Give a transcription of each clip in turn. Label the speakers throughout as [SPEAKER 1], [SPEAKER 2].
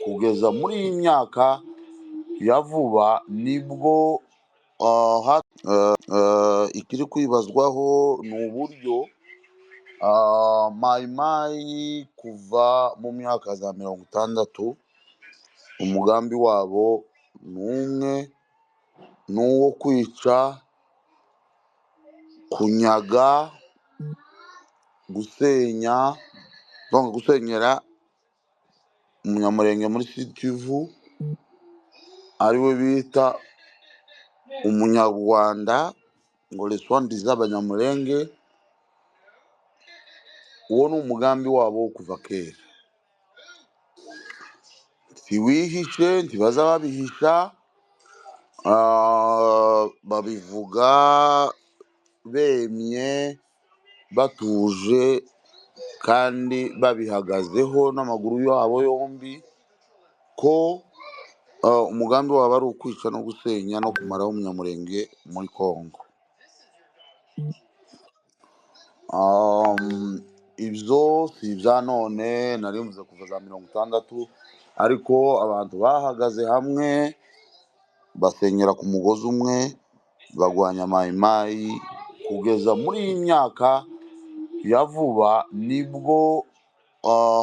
[SPEAKER 1] Kugeza muri iyi myaka ya vuba nibwo ikiri kwibazwaho ni uburyo Mayimayi kuva mu myaka za 60 umugambi wabo ni umwe, ni uwo kwica, kunyaga, gusenya, donc gusenyera umunyamurenge muri Sud Kivu ariwe bita umunyarwanda ngo les soi-disant abanyamurenge. Uwo ni umugambi wabo wo kuva kera, ntiwihishe, ntibaza babihisha, babivuga bemye batuje kandi babihagazeho n'amaguru yabo yombi ko umugambi wabo ari ukwica no gusenya no kumaraho umunyamurenge muri Congo. Ibyo si ibya none, nari mvuze kuva za 60, ariko abantu bahagaze hamwe basenyera ku mugozi umwe bagwanya Mayimayi. Kugeza muri iyi myaka ya vuba nibwo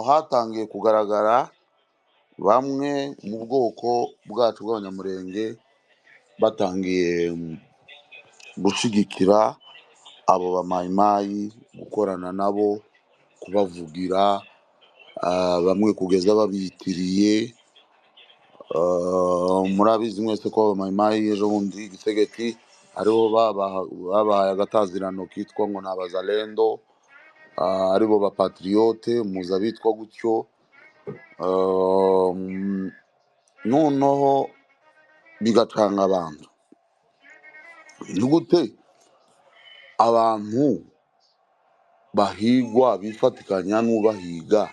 [SPEAKER 1] hatangiye kugaragara bamwe mu bwoko bwacu bw'abanyamurenge batangiye gushyigikira abo bamayimayi, gukorana nabo, kubavugira, bamwe kugeza babitiriye. Murabizi mwese ko abamayimayi ejo bundi Gisegeti aribo babahaye agatazirano kitwa ngo ni abazalendo, aribo bapatriote, muza bitwa gutyo. Noneho bigacanga abantu. Ni gute abantu bahigwa bifatikanya n'ubahiga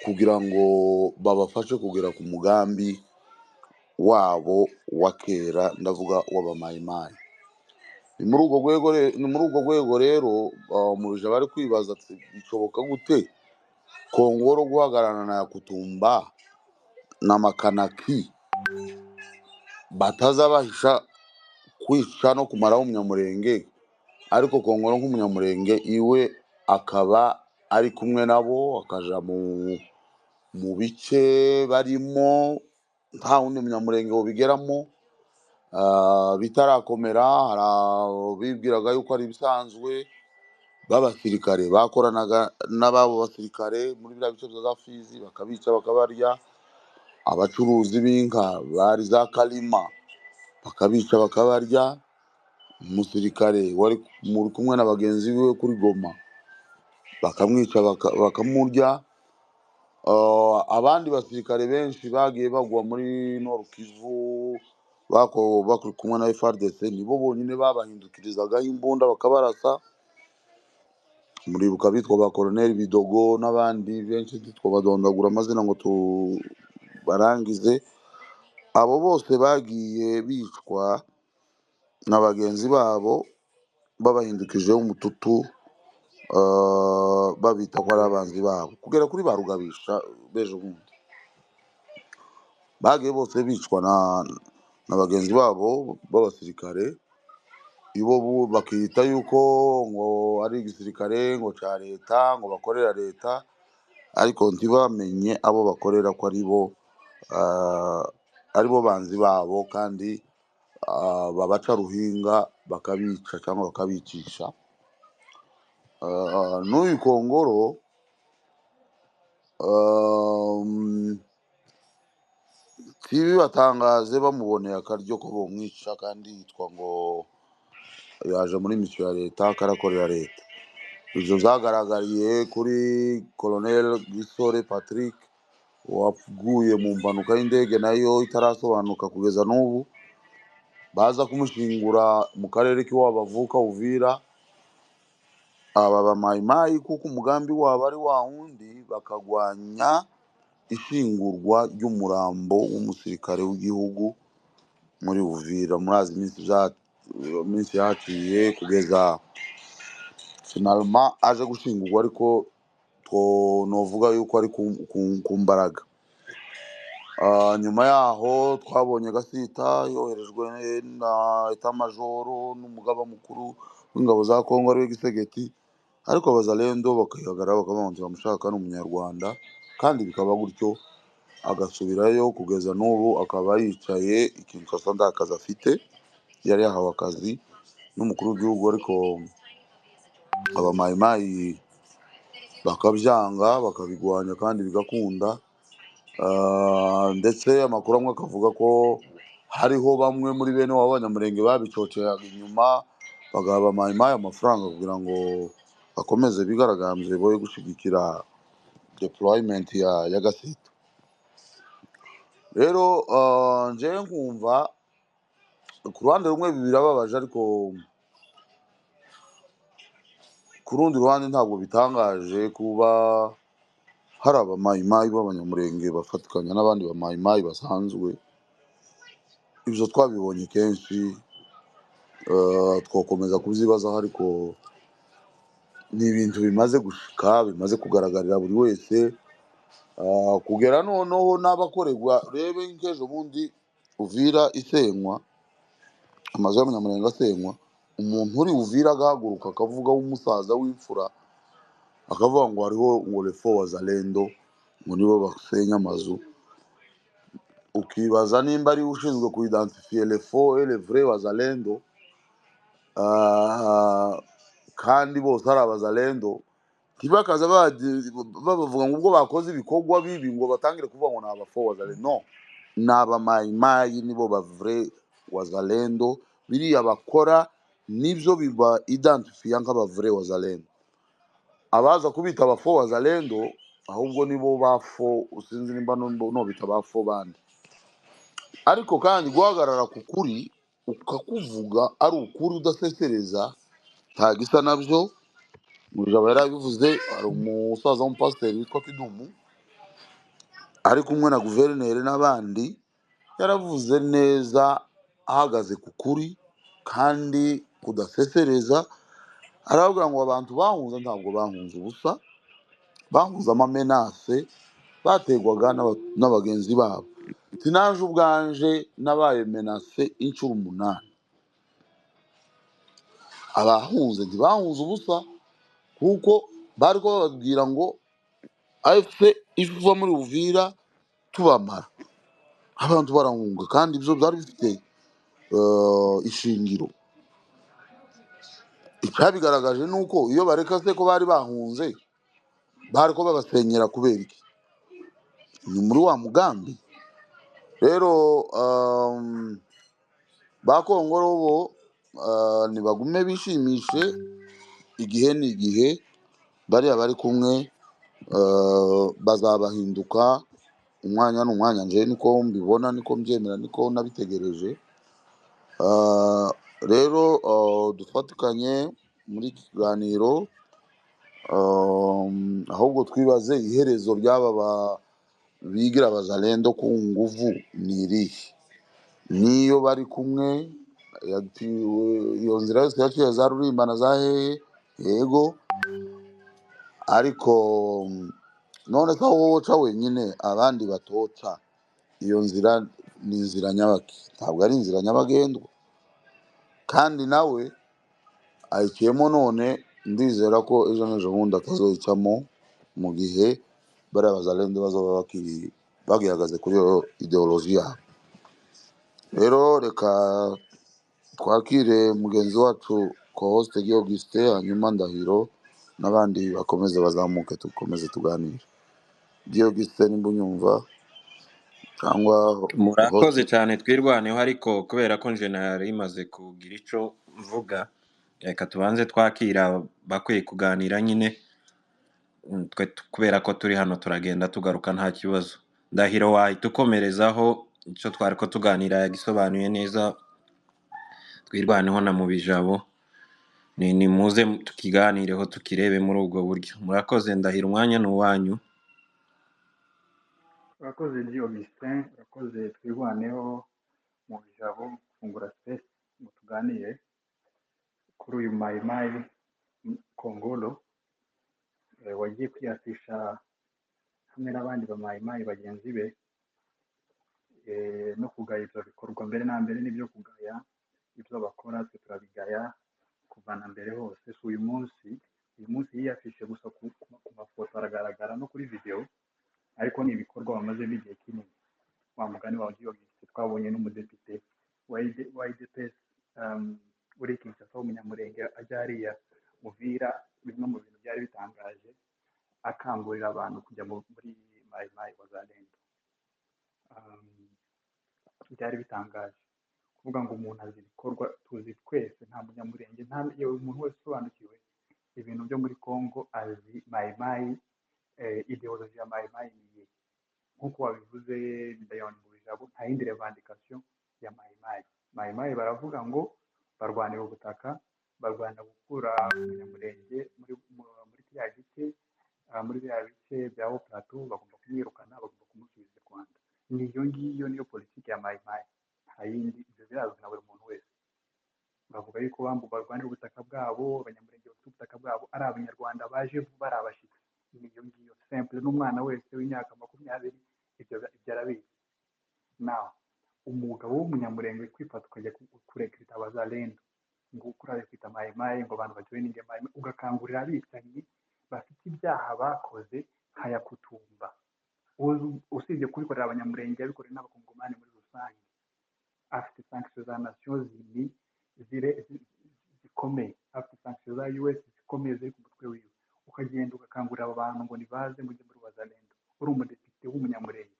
[SPEAKER 1] kugira ngo babafashe kugera ku mugambi wabo wa kera, ndavuga w'abamayimayi? Ni muri urwo rwego rero umurija bari kwibaza ati bishoboka gute Kongoro guhagararana na Yakutumba na Makanaki bataza bahisha kwica no kumaraho umunyamurenge, ariko Kongoro nk'umunyamurenge iwe akaba ari kumwe nabo, akaja mu bice barimo nta wundi munyamurenge wobigeramo. Bitarakomera hari abibwiraga yuko ari ibisanzwe b'abasirikare bakoranaga n'ababo basirikare muri biriya bice bya za Fizi, bakabica bakabarya. Abacuruzi b'inka bari za Kalima bakabica bakabarya. Umusirikare wari muri kumwe na bagenzi biwe kuri Goma bakamwica bakamurya. Abandi basirikare benshi bagiye bagwa muri Nord Kivu bari kumwe na FARDC, nibo bonyine babahindukirizagaho imbunda bakabarasa. Muribuka bitwa ba Colonel Bidogo n'abandi benshi, twabadondagura amazina ngo tubarangize. Abo bose bagiye bicwa na bagenzi babo babahindukijeho umututu, babita ko ari abanzi babo, kugera kuri ba Rugabisha b'ejo bundi bagiye bose bicwa na bagenzi babo b'abasirikare. Ibo bakita yuko ngo ari igisirikare ngo cya leta, ngo bakorera leta, ariko ntibamenye abo bakorera ko aribo banzi babo, kandi babaca ruhinga bakabica cyangwa bakabicisha. N'uyu Kongoro ntibibatangaze bamuboneye akaryo ko bomwica, kandi yitwa ngo yaje muri misiyo ya leta karakorera leta. Ibyo byagaragariye kuri Colonel Gisore Patrick waguye mu mpanuka y'indege nayo itarasobanuka kugeza n'ubu. Baza kumushingura mu karere k'iwabo avuka Uvira, aba bamayimayi kuko umugambi wabo ari wa wundi, bakagwanya ishingurwa ry'umurambo w'umusirikare w'igihugu muri Uvira. Murazi iminsi yaciye kugeza finalement aje gushingurwa, ariko Two novuga yuko ari ku mbaraga. Nyuma yaho twabonye Gasita yoherejwe na etamajoro n'umugaba mukuru w'ingabo za Kongo ariwe Gisegeti, ariko abazalendo bakihagarara bakavuga ngo bamushaka ni umunyarwanda, kandi bikaba gutyo, agasubirayo kugeza n'ubu akaba yicaye i Kinshasa nta kazi afite. Yari yahawe akazi n'umukuru w'igihugu, ariko abamayimayi bakabyanga bakabigwanya kandi bigakunda. Ndetse amakuru amwe akavuga ko hariho bamwe muri bene wabo b'abanyamurenge babicoceraga inyuma bagaha abamayimayi amafaranga kugira ngo bakomeze bigaragambye boye gushyigikira deployment ya Gasita. Rero njyewe nkumva ku ruhande rumwe birababaje, ariko ku rundi ruhande ntabwo bitangaje kuba hari abamayimayi b'abanyamurenge bafatikanya n'abandi bamayimayi basanzwe. Ibyo twabibonye kenshi, twakomeza kubyibazaho, ariko ni ibintu bimaze gushika, bimaze kugaragarira buri wese. Kugera noneho n'abakorerwa. Rebe nk'ejo bundi Uvira isenywa, amazu y'abanyamurenge asenywa, umuntu uri Uvira agahaguruka akavuga w'umusaza w'imfura, akavuga ngo hariho ngo refo wazalendo, ngo nibo basenya amazu. Ukibaza nimba ari ushinzwe kuidentifie le faux et le vrai wazalendo, kandi bose ari abazalendo. Ntibakaza babavuga ngo ubwo bakoze ibikorwa bibi ngo batangire kuvuga ngo ni abafo wazalendo. No, ni abamayimayi nibo ba vrai wazalendo. Biriya bakora nibyo biba identifiya nk'aba vrai wazalendo. Abaza kubita abafo wazalendo ahubwo nibo bafo, sinzi nimba nobita abafo bandi. Ariko kandi guhagarara ku kuri ukakuvuga ari ukuri udasesereza nta gisa nabyo. Mujaba yarabivuze, hari umusaza w'umupasiteri witwa Kidumu ari kumwe na guverineri n'abandi, yaravuze neza ahagaze ku kuri kandi kudasesereza. Aravuga ngo abantu bahunze ntabwo bahunze ubusa, bahunze amamenase bategwaga n'abagenzi babo. Sinaje ubwanje nabaye menase inshuro 8. Abahunze ntibahunze ubusa, kuko bari bababwira ngo AFC iva muri Uvira tubamara, abantu barahunga, kandi ibyo byari bifite ishingiro. Icyabigaragaje ni uko iyo bareka se ko bari bahunze, bari ko babasenyera kubera iki? Ni muri wa mugambi. Rero ba Kongoro bo nibagume bishimishe, igihe ni igihe, bariya bari kumwe bazabahinduka umwanya n'umwanya. Nje niko mbibona, niko mbyemera, niko nabitegereje. Rero dufatikanye muri iki kiganiro, ahubwo twibaze iherezo ry'aba bigira abazalendo ku nguvu ni irihe? Niyo bari kumwe iyo nzira yose yaciye za Rurimba na za hehe, yego, ariko none se aho woca wenyine abandi batoca, iyo nzira ni inzira nyabaki? Ntabwo ari inzira nyabagendwa. Kandi nawe ayiciyemo none, ndizera ko ejo n'ejo bundi atazoyicamo, mu gihe bariya bazalendo bazoba bagihagaze kuri iyo ideoloji yabo. Rero reka twakire mugenzi wacu co-host Augustin, hanyuma Ndahiro n'abandi bakomeze bazamuke, dukomeze tuganire. Augustin, nimba unyumva cyangwa
[SPEAKER 2] Murakoze
[SPEAKER 1] host.
[SPEAKER 2] cyane twirwaneho, ariko kubera ko nje nari maze kugira ico mvuga, reka tubanze twakira bakwiye kuganira nyine. Twe kubera ko turi hano turagenda tugaruka nta kibazo. Ndahiro, wahita ukomerezaho icyo twari ko tuganira yagisobanuye neza. Twirwaneho na mu bijabo ni muze tukiganireho tukirebe muri ubwo buryo. Murakoze Ndahiro, umwanya ni uwanyu.
[SPEAKER 3] Urakoze G Augustin, urakoze twirwaneho mu bijabo gufungura space ngo tuganire kuri uyu mayimayi Kongolo. wagiye kwiyafisha hamwe n'abandi bamayimayi bagenzi be, no kugaya ibyo bikorwa. Mbere na mbere n'ibyo kugaya ibyo bakora, twe turabigaya kuva na mbere hose. Si uyu munsi, uyu munsi yiyafishe gusa ku mafoto aragaragara no kuri video, ariko ni ibikorwa bamazemo igihe kinini. Wa mugani wawe Diyogisi, twabonye n'umudepite wa UDPS uri Kinshasa w'umunyamurenge ajya hariya Uvira, bimwe mu bintu byari bitangaje, akangurira abantu kujya muri Mayi Mayi Wazalendo. Byari bitangaje kuvuga ngo umuntu azi ibikorwa, tuzi twese, nta munyamurenge, nta yewe umuntu wese usobanukiwe ibintu byo muri Congo azi Mayi Mayi, idéologie ya Mayi Mayi ni iyihe. Nk'uko wabivuze Ndayoni mu bijabo, nta yindi revendication ya Mayi Mayi. Mayi Mayi baravuga ngo barwanira ubutaka, barwanira gukura umunyamurenge muri kiriya gice, muri biriya bice bya Haut Plateau, bagomba kumwirukana, bagomba kumusubiza i Rwanda. Niyo ngiyo niyo politiki ya Mayi Mayi, nta yindi. Ibyo birazwi na buri muntu wese. Bavuga yuko barwanira ubutaka bwabo, abanyamurenge bafite ubutaka bwabo, ari abanyarwanda baje vuba, ari abashyitsi. Niyo ngiyo simple, n'umwana wese w'imyaka 20 ibyo arabizi. Nawe umugabo w'umunyamurenge kwifata ukajya kurecruta abazalendo, ngo ukurabe kwita Mayi Mayi, ngo abantu bajoininge Mayi Mayi, ugakangurira abicanyi bafite ibyaha bakoze nka Yakutumba. Usibye kubikorera abanyamurenge, yabikoreye n'abakongomani muri rusange. Afite sanction za Nations Unies zikomeye, afite sanction za US zikomeye ziri ku mutwe wiwe, ukagenda ugakangurira abo bantu ngo nibaze mujye muri wazalendo. Uri umudepite w'umunyamurenge,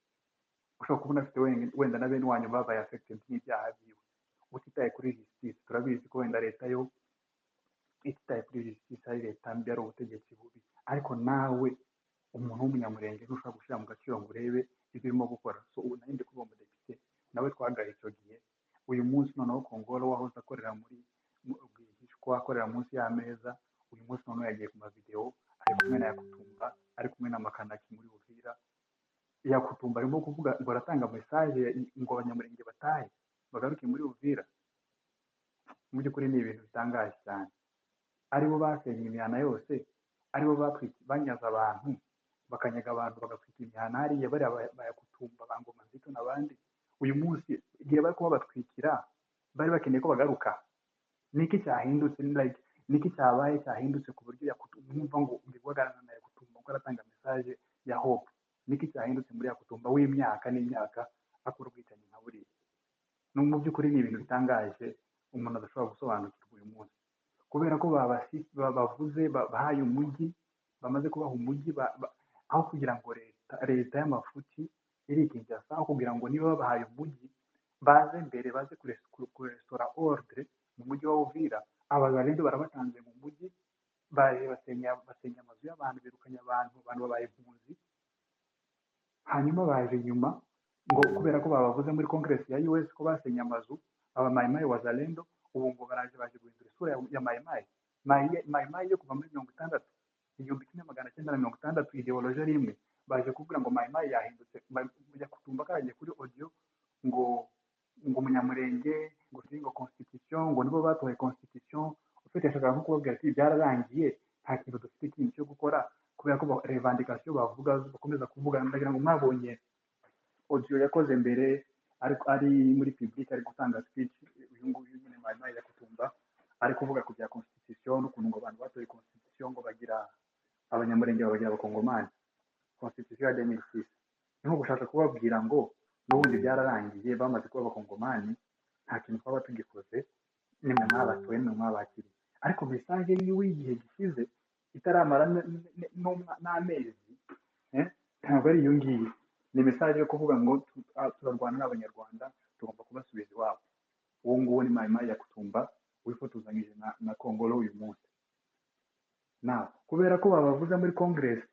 [SPEAKER 3] ushobora kubona afite wenda na bene wanyu babaye affected n'ibyaha byiwe, utitaye kuri justice. Turabizi ko wenda leta yo ititaye kuri justice, ari leta mbi, ari ubutegetsi bubi, ariko nawe umuntu w'umunyamurenge ntushobora gushyira mu gaciro ngo urebe ibyo urimo gukora. So ubu nari ndi kuba umudepite nawe twagaye icyo gihe. Uyu munsi noneho Kongolo wahoze akorera muri rwihishwa, akorera munsi y'ameza, uyu munsi noneho yagiye ku mavideo, ari kumwe na Yakutumba, ari kumwe na Makanaki muri Uvira. Yakutumba arimo kuvuga ngo aratanga message ngo abanyamurenge batahe bagaruke muri Uvira. Mu by'ukuri ni ibintu bitangaje cyane. Aribo basenye imihana yose, aribo banyaze abantu, bakanyaga abantu, bagatwika imihana hariya, bariya bayakutumba ba Ngoma Nzito n'abandi. Uyu munsi igihe bari kuba batwikira, bari bakeneye ko bagaruka. Niki cyahindutse? Ni like niki cyabaye cyahindutse ku buryo mwumva ngo ndi guhagararana na Yakutumba ngo aratanga message ya hope? Niki cyahindutse muri Yakutumba w'imyaka n'imyaka akora ubwicanyi nka buriya? No mu by'ukuri ni ibintu bitangaje umuntu adashobora gusobanukirwa uyu munsi, kubera ko bavuze bahaye umujyi, bamaze kubaha umujyi, aho kugira ngo leta y'amafuti iri Kinshasa, aho kugira ngo niba babahaye umujyi baze mbere baze kurestaurer ordre mu mujyi wa Uvira, abazalendo barabatanze mu mujyi, baje basenya amazu y'abantu, birukanye abantu, abantu babaye impunzi. Hanyuma baje nyuma ngo kubera ko babavuze muri Congress ya US ko basenye amazu aba Mayi Mayi Wazalendo, ubu ngo baraje, baje guhindura isura ya Mayi Mayi. Mayi Mayi yo kuva muri 60, 1960, idéologie ari imwe. Baje kuvuga ngo Mayi Mayi yahindutse. Yakutumba karagiye kuri audio ngo umunyamurenge ngo si ngo constitution, ngo nibo batoye constitution. Ufite yashakaga nko kubabwira ati byararangiye, nta kintu dufite ikintu cyo gukora, kubera ko revendication bavuga bakomeza kuvuga. Ndagira ngo mwabonye audio yakoze mbere ariko ari muri public, ari gutanga speech, uyu nguyu nyine Mayi Mayi Yakutumba, ari kuvuga ku bya constitution n'ukuntu ngo abantu batoye constitution ngo bagira abanyamurenge babagira abakongomani, constitution ya 2006. Ni nko gushaka kubabwira ngo n'ubundi byararangiye, bamaze kuba abakongomani, nta kintu twaba tugikoze, nimwe mwabatoye, nimwe mwabakiriye. Ariko message yiwe y'igihe gishize itaramara n'amezi, ntabwo ari iyo ngiyo. Ni message yo kuvuga ngo turarwana n'abanyarwanda, tugomba kubasubiza iwabo. Uwo nguwo ni Mayi Mayi Yakutumba wifotozanyije na Kongolo uyu munsi. Nawe kubera ko babavuze muri Congress,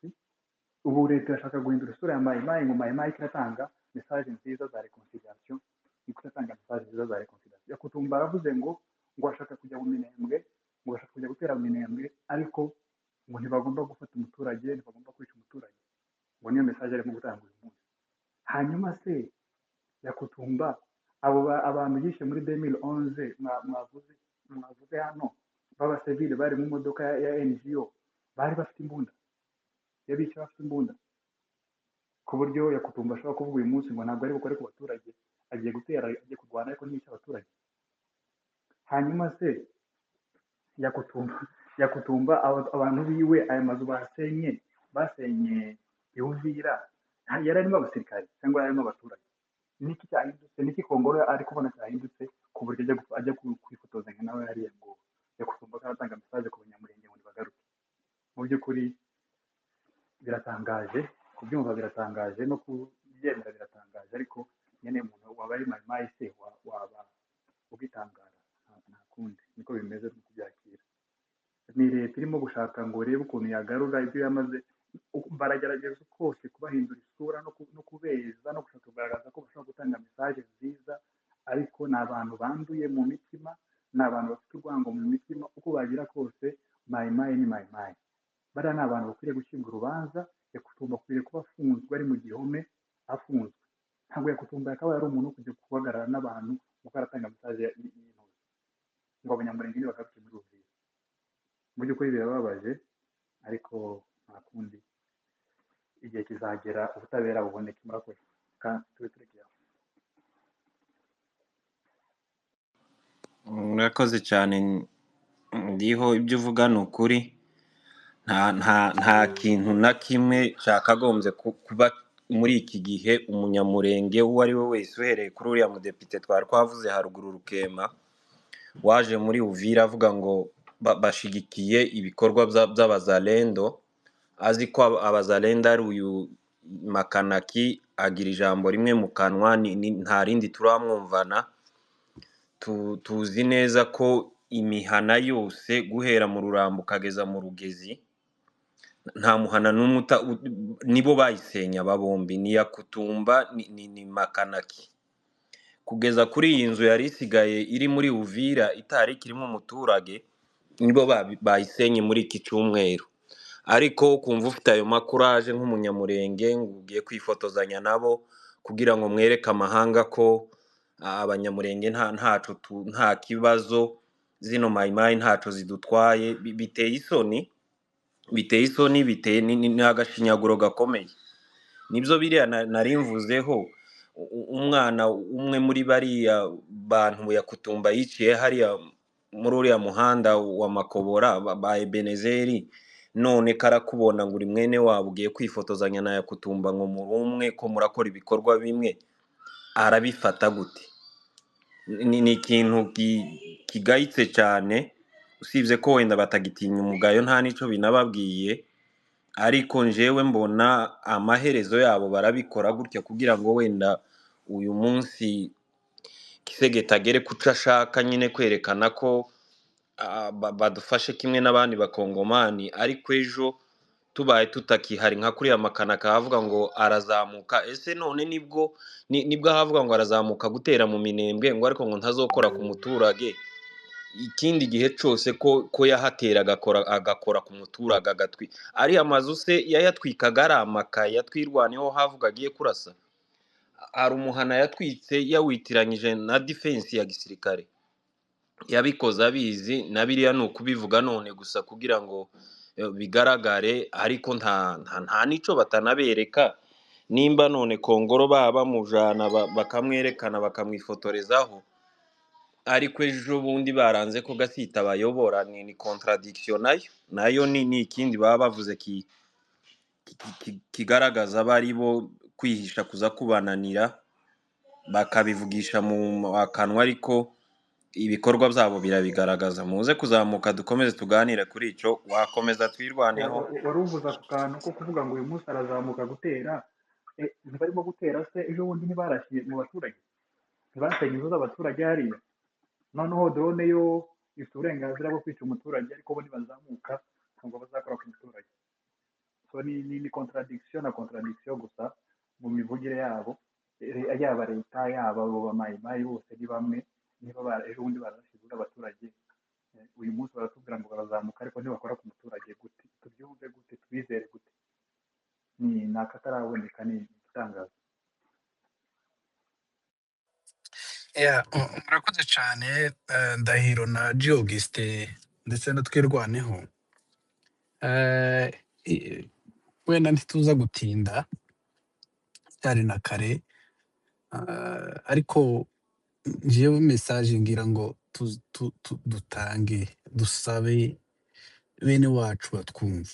[SPEAKER 3] ubu leta irashaka guhindura isura ya Mayi Mayi, ngo Mayi Mayi iratanga message nziza za reconciliation, iko iratanga message nziza za reconciliation. Yakutumba aravuze ngo ashaka kujya mu Minembwe, ngo bashaka kujya gutera mu Minembwe, ariko ngo ntibagomba gufata umuturage, ntibagomba kwica umuturage, ngo niyo message arimo gutanga uyu munsi. Hanyuma se Yakutumba, abo abantu yishe muri 2011 mwavuze hano b'abasivile bari mu modoka ya NGO, bari bafite imbunda? Yabica bafite imbunda, ku buryo Yakutumba ashobora kuvuga uyu munsi ngo ntabwo ari bukore ku baturage, agiye gutera, agiye kurwana, ariko ntiyica abaturage. Hanyuma se Yakutumba abantu biwe, aya mazu basenye i Uvira, yari arimo abasirikare cyangwa yari arimo abaturage? Niki cyahindutse? Niki Kongoro ari kubona cyahindutse ku buryo ajya kwifotozanya nawe hariya ngo Yakutumba aratanga message ku Banyamurenge ngo nibagaruke? Mu by'ukuri biratangaje kubyumva, biratangaje no kubyemera, biratangaje. Ariko nyine umuntu waba ari Mayimayi se waba ugitangara? Nta kundi, niko bimeze no kubyakira. Ni leta irimo gushaka ngo irebe ukuntu yagarura ibyo yamaze. Baragerageza kose kubahindura isura no kubeza no gushaka kugaragaza ko bashobora gutanga message nziza, ariko ni abantu banduye mu mitima, ni abantu bafite urwango mu mitima. Uko bagira kose, Mayimayi ni Mayimayi. Bariya ni abantu bakwiriye gucibwa urubanza. Yakutumba akwiriye kuba afunzwe, ari mu gihome afunzwe. Ntabwo Yakutumba yakabaye ari umuntu wo kujya guhagarara n'abantu kuko aratanga message y'intuza ngo Abanyamurenge ntibagaruke muri Uvira. Mu by'ukuri birababaje, ariko nta kundi, igihe kizagera ubutabera buboneke. Murakoze, kandi tube turekeye aho.
[SPEAKER 2] Murakoze cyane. Ndiho ibyo uvuga ni ukuri. Nta kintu na kimwe cyakagombye kuba muri iki gihe umunyamurenge uwo ari we wese, uhereye kuri uriya mudepite twari twavuze haruguru Rukema, waje muri Uvira avuga ngo bashigikiye ibikorwa by'abazalendo, azi ko abazalendo ari uyu Makanaki, agira ijambo rimwe mu kanwa, nta rindi turamwumvana. Tuzi neza ko imihana yose guhera mu Rurambo ukageza mu Rugezi, nta muhana n'umwe nibo bayisenya aba bombi, ni Yakutumba ni Makanaki. Kugeza kuri iyi nzu yari isigaye iri muri Uvira itari ikirimo umuturage, nibo bayisenye muri iki cyumweru. Ariko ukumva ufite ayo makuraje nk'umunyamurenge ngo ugiye kwifotozanya nabo kugira ngo mwereke amahanga ko abanyamurenge ntaco nta kibazo, zino Mayimayi ntaco zidutwaye, biteye isoni, biteye isoni, biteye ni agashinyaguro gakomeye. Nibyo biriya nari mvuzeho. Umwana umwe muri bariya bantu Yakutumba yiciye hariya muri uriya muhanda wa Makobora ba Ebenezeri, none karakubona ngo uri mwene wabo ugiye kwifotozanya na Yakutumba ngo muri umwe ko murakora ibikorwa bimwe, arabifata gute? Ni ikintu kigayitse cyane, usibye ko wenda batagitinya umugayo nta n'ico binababwiye, ariko njewe mbona amaherezo yabo barabikora gutya kugira ngo wenda uyu munsi Kisegeti agere kuco ashaka nyine, kwerekana ko badufashe kimwe n'abandi bakongomani, ariko ejo tubaye tutakihari nka kuriya Makanaka ahavuga ngo arazamuka. Ese none nibwo ahavuga ngo arazamuka gutera mu Minembwe, ngo ariko ngo ntazokora ku muturage ikindi gihe cyose ko yahatera agakora ku muturage agatwi ariya mazu se yayatwikaga ari amakaye yatwirwaneho havuga agiye kurasa. Hari umuhana yatwitse yawitiranyije na defense ya gisirikare, yabikoze abizi, na biriya ni ukubivuga none gusa kugira ngo bigaragare, ariko nta nico batanabereka. Nimba none Kongoro baba bamujana bakamwerekana bakamwifotorezaho, ariko ejo bundi baranze ko Gasita bayobora, ni contradiction nayo ni ikindi baba bavuze kigaragaza bari bo kwihisha kuza kubananira, bakabivugisha mu akanwa, ariko ibikorwa byabo birabigaragaza. Muze kuzamuka dukomeze tuganire kuri icyo, wakomeza twirwaneho.
[SPEAKER 3] Wari uvuze ako kantu ko kuvuga ngo uyu munsi arazamuka gutera, ntibarimo gutera se? Ejo bundi ntibarashiye mu baturage, ntibasenye inzu z'abaturage hariya? Noneho drone yo ifite uburenganzira bwo kwica umuturage, ariko bo nibazamuka ntabwo bazakora ku muturage. So ni contradiction na contradiction gusa mu mivugire yabo, yaba leta, yaba abo bamayimayi bose ni bamwe. Niba ejo bundi barashize abaturage, uyu munsi baratubwira ngo barazamuka, ariko ntibakora ku muturage gute? Tubyumve gute? Tubizere gute? Ni akataraboneka, ni igitangaza.
[SPEAKER 4] Yeah, murakoze cyane, Ndahiro na Augustin ndetse na Twirwaneho. Wenda ntituza gutinda cyane na kare, ariko njyewe message ngira ngo dutange, dusabe bene wacu batwumva.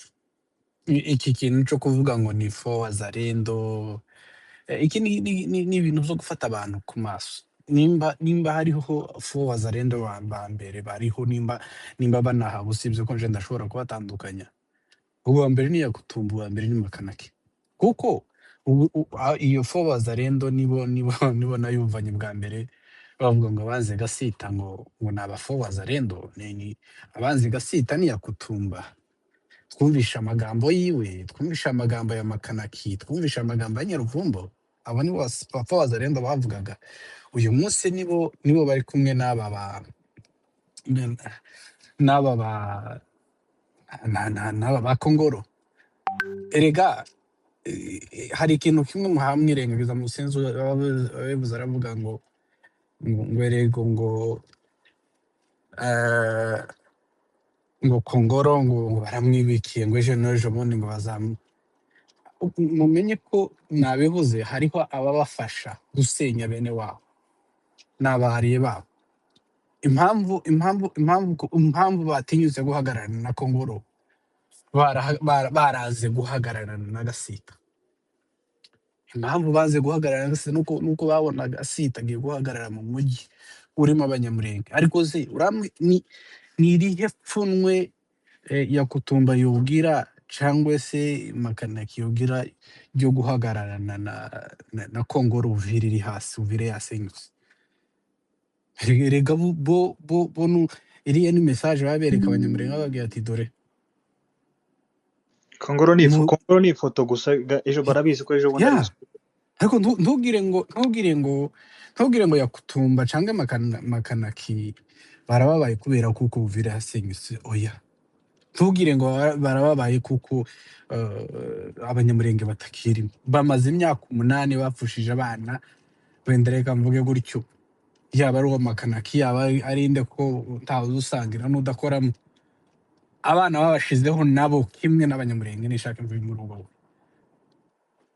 [SPEAKER 4] Iki kintu cyo kuvuga ngo ni faux wazalendo, iki ni ibintu byo gufata abantu ku maso. Nimba hariho faux wazalendo ba mbere bariho, nimba banahawe, usibye ko nje ndashobora kubatandukanya. Uwa mbere ni Yakutumba, uwa mbere ni Makanaki. Kuko iyo faux wazalendo nibo nayumvanye bwa mbere bavuga ngo abanze Gasita ngo ni aba faux wazalendo, ni abanze Gasita ni Yakutumba. Twumvishe amagambo yiwe, twumvishe amagambo ya Makanaki, twumvishe amagambo ya Nyaruvumbo. Abo nibo ba faux wazalendo bavugaga. Uyu munsi nibo bari kumwe n'aba ba n'aba ba Kongoro. Erega hari ikintu kimwe muhamwirengagiza musenzi ababivuze, aravuga ngo erego ngo Kongoro ngo baramwibikiye, ngo ejo n'ejo bundi ngo bazamu. Mumenye ko nabivuze, hariho ababafasha gusenya bene wabo n'abariye babo. Impamvu batinyutse guhagararana na Kongoro, baraze guhagararana na Gasita. Impamvu baze guhagararana na Gasita nuko babona Gasita agiye guhagarara mu mujyi urimo Abanyamurenge. Ariko se uramwe ni irihe pfunwe Yakutumba yubwira cyangwa se Makanaki yubwira ryo guhagararana na Kongoro, Uvira iri hasi, Uvira yasenyutse? Erega bo iriya ni message baba bereka Abanyamurenge, bababwira ati dore.
[SPEAKER 5] Kongoro ni
[SPEAKER 4] mu
[SPEAKER 5] Kongoro ni ifoto gusa, ejo barabizi ko ejo bundi ari
[SPEAKER 4] ya
[SPEAKER 5] busubire.
[SPEAKER 4] Ariko ntugire ngo Yakutumba canke Makanaki barababaye kubera kuko Uvira yasenyutse. Oya, ntugire ngo barababaye kuko Abanyamurenge batakirimo, bamaze imyaka 8 bapfushije abana. Wenda reka mvuge gutyo, yaba ari uwo Makanaki, yaba ari inde, ko ntawe usangira n'udakoramo, abana babashizeho nabo kimwe n'Abanyamurenge. Nishaka mvuge muri ubwo buryo,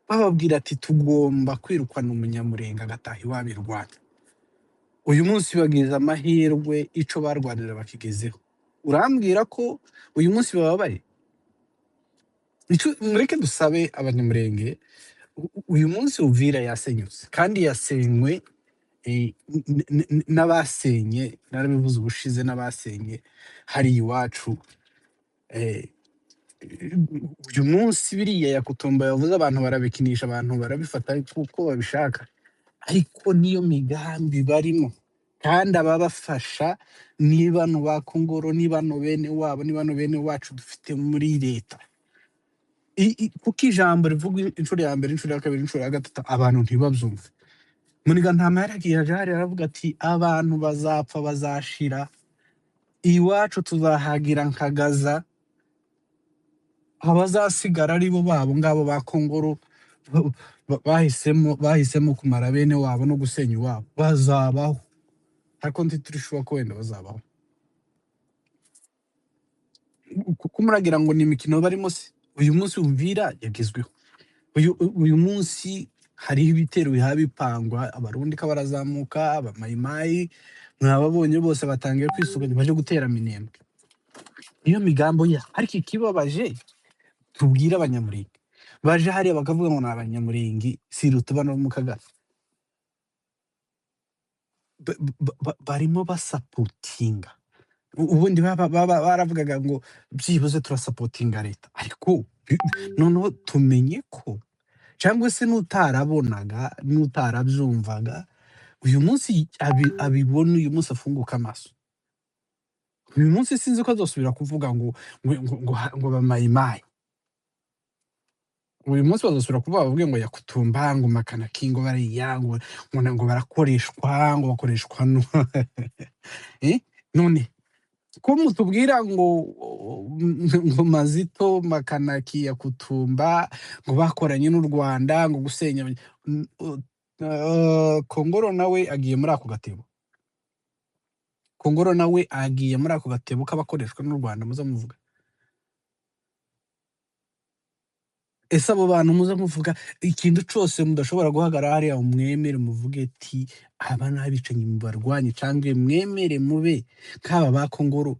[SPEAKER 4] bababwira ati tugomba kwirukana Umunyamurenge agataha iwabo i Rwanda. Uyu munsi bagize amahirwe, ico barwanira bakigezeho. Urambwira ko uyu munsi bababaye? Ico mureke dusabe Abanyamurenge. Uyu munsi Uvira yasenyutse, kandi yasenywe n'abasenye, narabivuze ubushize, n'abasenye hari iwacu. Uyu munsi biriya Yakutumba yavuze, abantu barabikinisha, abantu barabifata kuko babishaka, ariko niyo migambi barimo, kandi ababafasha ni bano ba Kongoro, ni bano bene wabo, ni bano bene wacu dufite muri leta. Kuko ijambo rivuga inshuro ya mbere, inshuro ya kabiri, inshuro ya gatatu, abantu ntibabyumve. Muniga ntama yaragiye aje hariya aravuga ati abantu bazapfa, bazashira, iwacu tuzahagira nka Gaza, abazasigara ari bo babo ngabo ba Kongoro bahisemo kumara bene wabo no gusenya iwabo bazabaho, ariko ntiturishuwa ko wenda bazabaho. Kuko muragira ngo ni imikino barimo se? Uyu munsi Uvira yagezweho, uyu munsi hariho ibitero biha bipangwa, Abarundi ko barazamuka, Abamayimayi mwababonye bose batangiye kwisuganya baje gutera Minembwe. Niyo migambo ya. Ariko ikibabaje, tubwire Abanyamurenge baje hariya bakavuga ngo ni Abanyamurenge, siruta bano mu Kagari barimo basapotinga. Ubundi baba baravugaga ngo byibuze turasapotinga leta, ariko noneho tumenye ko cyangwa se n'utarabonaga, n'utarabyumvaga, uyu munsi abibona, uyu munsi afunguka amaso. Uyu munsi sinzi ko azosubira kuvuga ngo bamayimayi. Uyu munsi bazosubira kuvuga, bavuge ngo Yakutumba, ngo Makanaki, ngo bariya ngo barakoreshwa, ngo bakoreshwa no none ko mutubwira ngo Mazito, Makanaki, Yakutumba ngo bakoranye n'u Rwanda ngo gusenya Kongoro nawe agiye muri ako gatebo. Kongoro nawe agiye muri ako gatebo k'abakoreshwa n'u Rwanda muza muvuga. Ese abo bantu muza muvuga ikintu cose mudashobora guhagarara hariya mwemere muvuge ati aba ni abicanyi, mubarwanye, canke mwemere mube nk'aba ba Kongoro?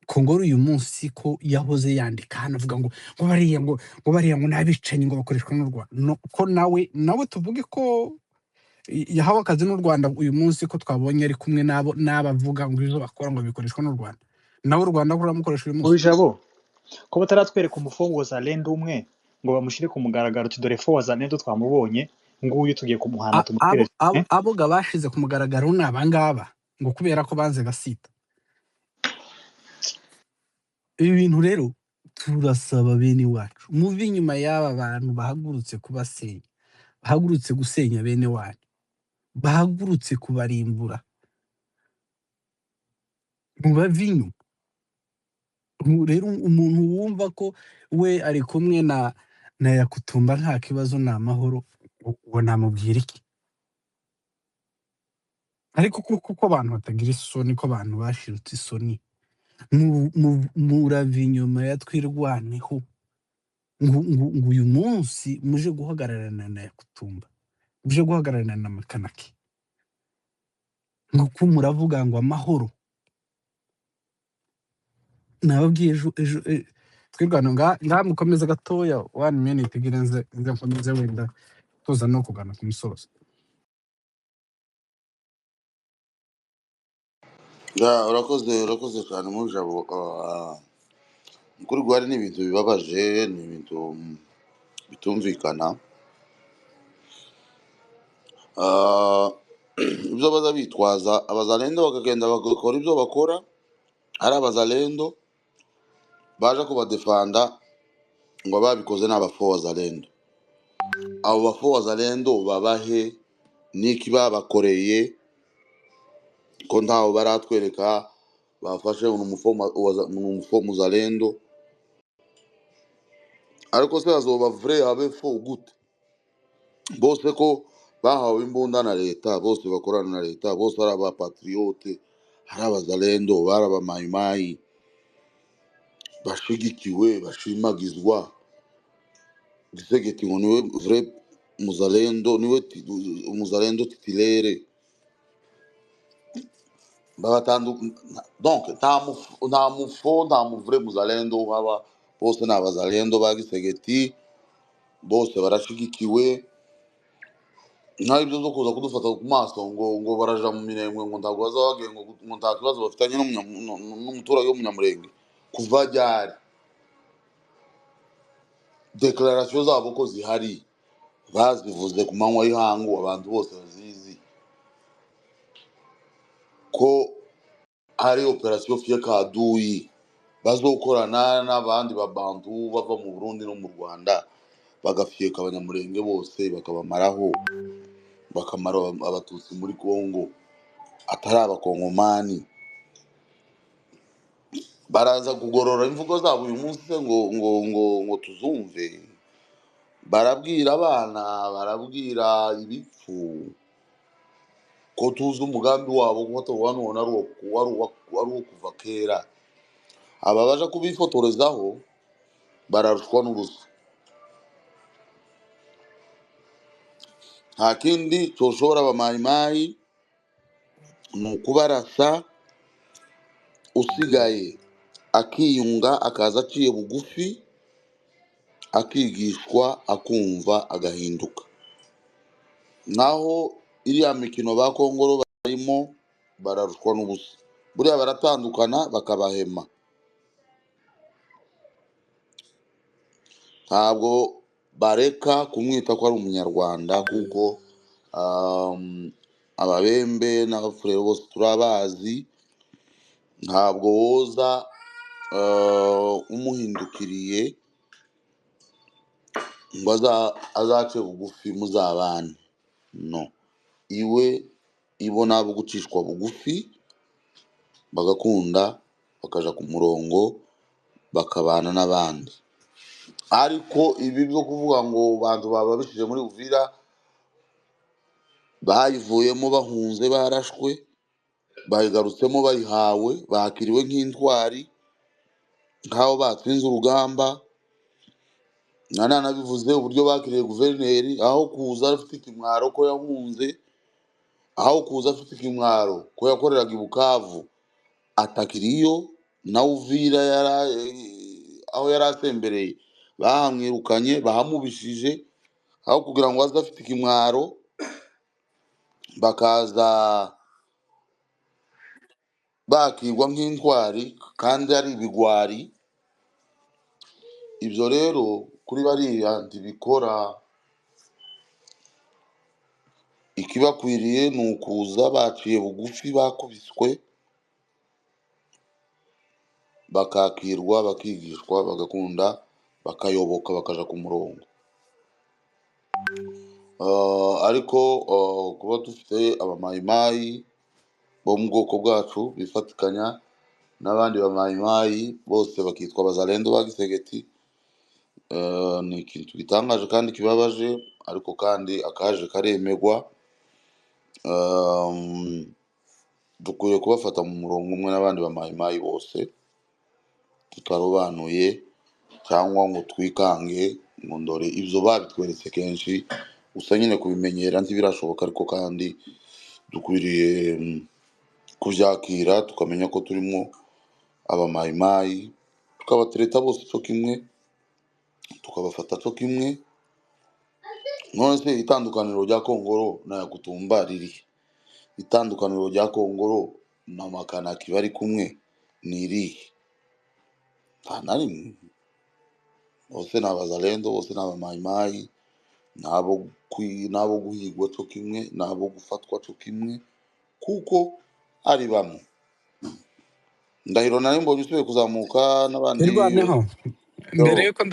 [SPEAKER 4] Kongoro uyu munsi ko yahoze yandika hano avuga ngo bariya ngo bariya ngo n'abicanyi, ngo bakoreshwa n'u Rwanda, no, ko nawe tuvuge ko yahawe akazi n'u Rwanda, uyu munsi ko twabonye ari kumwe n'abo n'abavuga ngo ibyo bakora ngo bikoreshwa n'u Rwanda, nawe u Rwanda ruramukoresha uyu munsi.
[SPEAKER 5] Ubijabo ko bataratwereka umufo wazalendo umwe ngo bamushyire ku mugaragaro uti dore faux wazalendo twamubonye, nguyu tugiye kumuhana, tumutwere.
[SPEAKER 4] Abo ga bashize ku mugaragaro ni abangaba, ngo kubera ko banze gasita. Ibi bintu rero turasaba bene wacu muve inyuma y'aba bantu bahagurutse kubasenya, bahagurutse gusenya bene wanyu, bahagurutse kubarimbura. Mubave inyuma. Ubu rero umuntu wumva ko we ari kumwe na Yakutumba nta kibazo, ni amahoro, uwo namubwira iki? Ariko kuko abantu batagira isoni, ko abantu bashirutse isoni, murava inyuma ya Twirwaneho, ngo uyu munsi muje guhagararana na Yakutumba, muje guhagararana na Makanaki, ngo ko muravuga ngo amahoro. Nababwiye ejo Twirwaneho nga mukomeze gatoya, one minute, ngira nze nkomeze, wenda tuza no kugana ku musozo.
[SPEAKER 1] Ya, urakoze cyane mujabo. Kuri gwari ni ibintu bibabaje, ni ibintu bitumvikana. Ibyo baza bitwaza abazalendo bakagenda bagakora ibyo bakora, ari abazalendo baje kubadefanda ngo ababikoze ni abafaux wazalendo. Abo bafaux wazalendo babahe niki babakoreye, ko ntaho baratwereka bafashe umufaux muzalendo? Ariko se azoba vrai abe faux gute? Bose ko bahawe imbunda na leta, bose bakorana na leta, bose ari abapatriote, ari abazalendo, bari abamayimayi bashigikiwe, bashimagizwa. Gisegeti ngo niwe vrai muzalendo, niwe muzalendo titulaire. Babatandu donc nta mufaux, nta muvrai muzalendo uhaba, bose ni abazalendo ba Gisegeti, bose barashigikiwe. Nta ibyo zo kuza kudufata ku maso ngo baraja mu Minembwe, ngo ntabwo bazaba bagiye, ngo nta kibazo bafitanye n'umuturage w'umunyamurenge. Kuva ryari? Déclaration zabo ko zihari, bazivuze ku manywa y'ihangu, abantu bose bazizi ko hari opération Fyeka Adui bazokorana n'abandi babantu bava mu Burundi no mu Rwanda, bagafyeka abanyamurenge bose, bakabamaraho, bakamara abatutsi muri Kongo atari abakongomani. Baraza kugorora imvugo zabo uyu munsi se ngo tuzumve? Barabwira abana, barabwira ibipfu ko tuzi umugambi wabo, ko wanone ari uwo kuva kera. Aba baja kubifotorezaho bararushwa n'ubusa. Nta kindi cyoshobora abamayimayi ni ukubarasa, usigaye akiyunga, akaza aciye bugufi, akigishwa, akumva, agahinduka. Naho iriya mikino ba Kongoro barimo, bararushwa n'ubusa. Buriya baratandukana bakabahema. Ntabwo bareka kumwita ko ari umunyarwanda, kuko ababembe n'abafurero bose turabazi. Ntabwo woza umuhindukiriye ngo azace bugufi muzabane. No iwe ibo nabo gucishwa bugufi, bagakunda, bakaja ku murongo, bakabana n'abandi. Ariko ibi byo kuvuga ngo bantu bababishije muri Uvira, bayivuyemo bahunze, barashwe, bayigarutsemo bayihawe, bakiriwe nk'intwari, nk'aho batsinze urugamba. Nanabivuze uburyo bakiriye guverineri, aho kuza afite ikimwaro ko yahunze, aho kuza afite ikimwaro ko yakoreraga i Bukavu atakiriyo, na Uvira aho yari asembereye bahamwirukanye, bahamubishije, aho kugira ngo aze afite ikimwaro bakaza bakirwa nk'intwari kandi ari ibigwari. Ibyo rero kuri bariya ntibikora. Ikibakwiriye ni ukuza baciye bugufi, bakubiswe, bakakirwa, bakigishwa, bagakunda, bakayoboka, bakaja ku murongo. Ariko kuba dufite abamayimayi bo mu bwoko bwacu bifatikanya n'abandi bamayimayi bose bakitwa abazalendo ba Gisegeti, ni ikintu gitangaje kandi kibabaje, ariko kandi akaje karemegwa. Dukwiye kubafata mu murongo umwe n'abandi bamayimayi bose, tutarobanuye cyangwa ngo twikange ngo ndore ibyo babitweretse kenshi. Gusa nyine kubimenyera ntibirashoboka, ariko kandi dukwiriye kubyakira, tukamenya ko turimo abamayimayi, tukabatereta bose cyo kimwe, tukabafata cyo kimwe. None se itandukaniro rya Kongoro na Yakutumba riri? Itandukaniro rya Kongoro na Makanaki bari kumwe ni irihe? Nta na rimwe. Bose ni abazalendo, bose ni abamayimayi, n'abo guhigwa cyo kimwe, n'abo gufatwa cyo kimwe, kuko ari bamwe. Ndahiro nari mbonye usubiye kuzamuka n'abandi.
[SPEAKER 4] Nirwaneho mbere
[SPEAKER 1] Yo,
[SPEAKER 4] yuko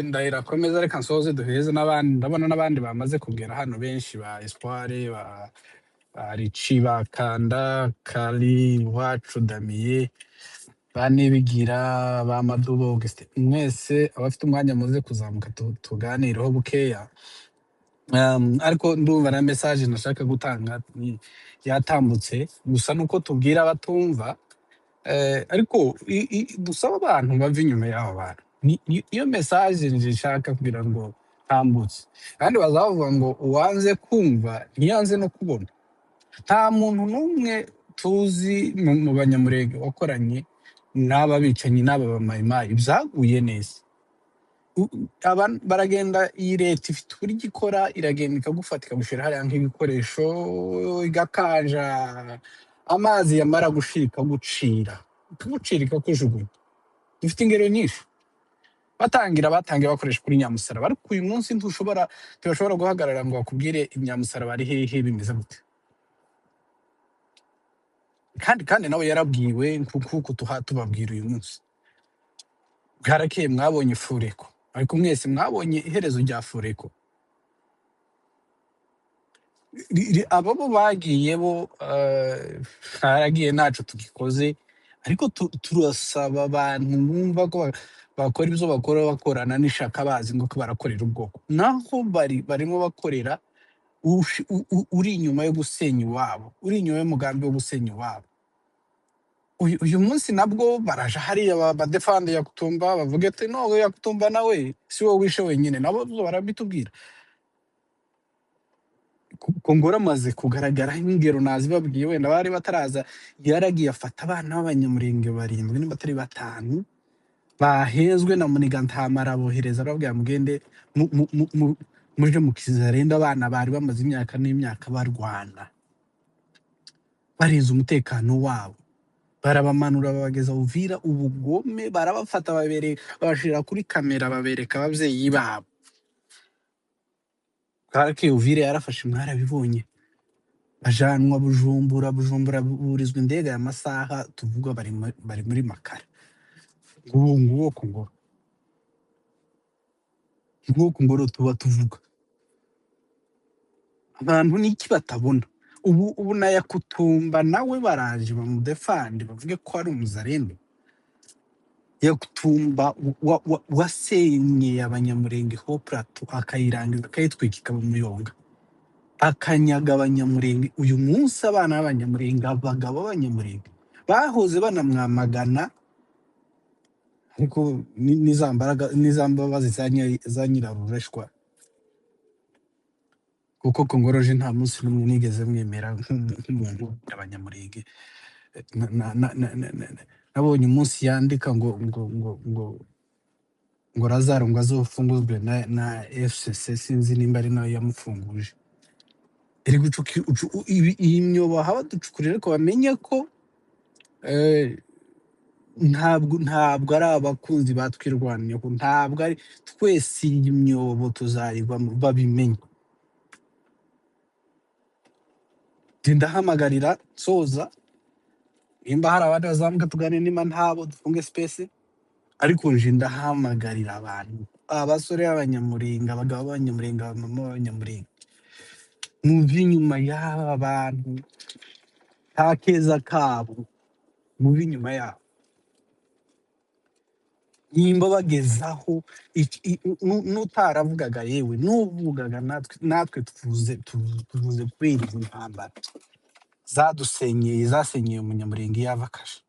[SPEAKER 4] Ndahiro akomeza, reka nsoze duheze n'abandi. Ndabona n'abandi bamaze kugera hano benshi, ba Espoir, ba Rici, ba Kanda Kari Iwacu, Damiye, ba Nibigira, ba Madubo Augustin, mwese abafite umwanya muze kuzamuka tuganireho bukeya. Ariko ndumva na message nashaka gutanga yatambutse, gusa nuko tubwira abatumva. Ariko dusaba abantu bava inyuma y'aba bantu. Iyo message nje nshaka kugira ngo ntambutse, kandi bazavuga ngo uwanze kumva ntiyanze no kubona. Nta muntu n'umwe tuzi mu banyamurenge wakoranye n'aba bicanyi n'aba bamayimayi byaguye neza. Baragenda, iyi leta ifite uburyo ikora, iragenda ikagufata ikagushyira hariya nk'ibikoresho, igakanja amazi, yamara gushira ikagucira, ikagucira, ikakujugunya. Dufite ingero nyinshi. Batangira bakoresha kuri nyamusaraba, ariko uyu munsi ntibashobora guhagarara ngo bakubwire imyamusaraba ari hehe, bimeze gute. Kandi nawe yarabwiwe nk'uko tubabwira uyu munsi. Bwarakeye mwabonye fureko, ariko mwese mwabonye iherezo rya fureko. Abo bo bagiye bo, haragiye ntaco tugikoze, ariko turasaba abantu bumva ko bakora ibyo bakora bakorana n'ishaka, bazi ngo ko barakorera ubwoko, naho barimo bakorera uri inyuma yo gusenya iwabo, uri inyuma y'umugambi wo gusenya iwabo. Uyu munsi nabwo baraje hariya badefande Yakutumba, bavuge ati no Yakutumba nawe si wowe wishe wenyine, nabo barabitubwira. Kongora amaze kugaragara nk'ingero nazibabwiye, wenda bari bataraza. Yaragiye afata abana b'abanyamurenge 7 niba atari 5 bahezwe na Munigantamara, abohereza arababwira mugende muje mu Kizarenda. Abana bari bamaze imyaka n'imyaka barwana barinze umutekano wabo, barabamanura babageza Uvira, ubugome barabafata, babashira kuri kamera, babereka ababyeyi babo. Karake Uvira yarafashe, mwarabibonye, bajanwa Bujumbura, Bujumbura burizwa indege. Aya masaha tuvuga bari muri Makara. Nguwo nguwo Kongoro, nguwo Kongoro tuba tuvuga. Abantu niki batabona? Ubu na Yakutumba nawe baraje bamudefande bavuge ko ari umuzarendo. Yakutumba wasenyeye abanyamurenge ho plateau, akayirangiza akayitwika ikaba umuyonga, akanyaga abanyamurenge. Uyu munsi abana b'abanyamurenge, abagabo b'abanyamurenge bahoze banamwamagana. Ariko ni za mbaraga n'iza mbabazi za nyirarureshwa, kuko Kongoroje nta munsi n'umwe nigeze mwemera nk'umuntu abanyamurenge. Nabonye umunsi yandika ngo Lazaro ngo azofunguzwe na FCC, sinzi nimba ari nayo yamufunguje. Iri iyi myobo haba ducukurira, ariko bamenye ko ntabwo ari abakunzi batwirwaniyeho, ntabwo ari twese, iyi myobo tuzayigwamo babimenye. Njye ndahamagarira soza, nimba hari abandi bazamuka tuganire, nimba ntabo dufunge space. Ariko nje ndahamagarira abantu, abasore b'abanyamurenga, abagabo b'abanyamurenga, abamama b'abanyamurenga, muve inyuma y'aba bantu, nta keza kabo, muve inyuma yabo. Nimba bagezaho n'utaravugaga, yewe n'uvugaga, natwe tuvuze kubera izi ntambara zadusenyeye, zasenyeye umunyamurenge yava akaje.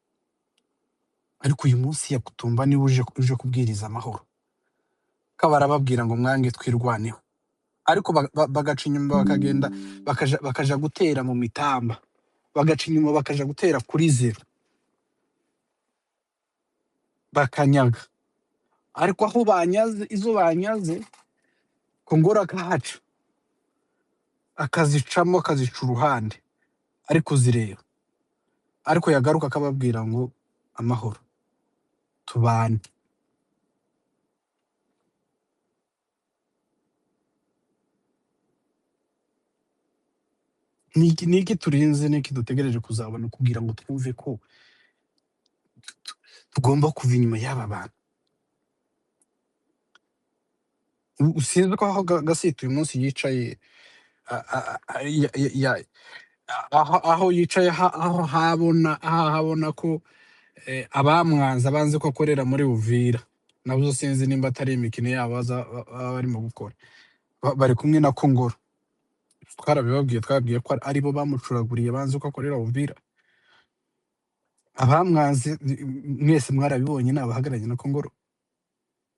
[SPEAKER 4] Ariko uyu munsi Yakutumba niwe uje kubwiriza amahoro, ko barababwira ngo mwange twirwaneho, ariko bagaca inyuma bakagenda bakaja gutera mu mitamba, bagaca inyuma bakaja gutera kuri zero bakanyaga. Ariko aho banyaze, izo banyaze, Kongora akahaca akazicamo, akazica uruhande ariko zireba, ariko yagaruka akababwira ngo amahoro tubane. Niki turinze, niki dutegereje kuzabona kugira ngo twumve ko tugomba kuva inyuma y'aba bantu? Sinzi ko aho Gasita uyu munsi yicaye, aho yicaye aho habona, aho habona ko abamwanze abanze ko akorera muri Uvira, nabyo sinzi nimba atari imikino yabo baba barimo gukora. Bari kumwe na Kongoro, twarabibabwiye, twababwiye ko aribo bamucuraguriye banze ko akorera Uvira. Abamwanze mwese mwarabibonye, ni abahagararanye na Kongoro.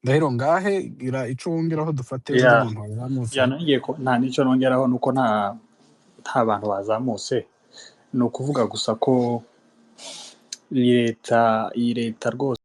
[SPEAKER 4] Ndahiro ngahe gira ico wongeraho dufate undi muntu wazamutse.
[SPEAKER 5] Ya, nongeye ko nta n'icyo nongeraho, nuko nta bantu bazamutse, ni ukuvuga gusa ko iyi leta rwose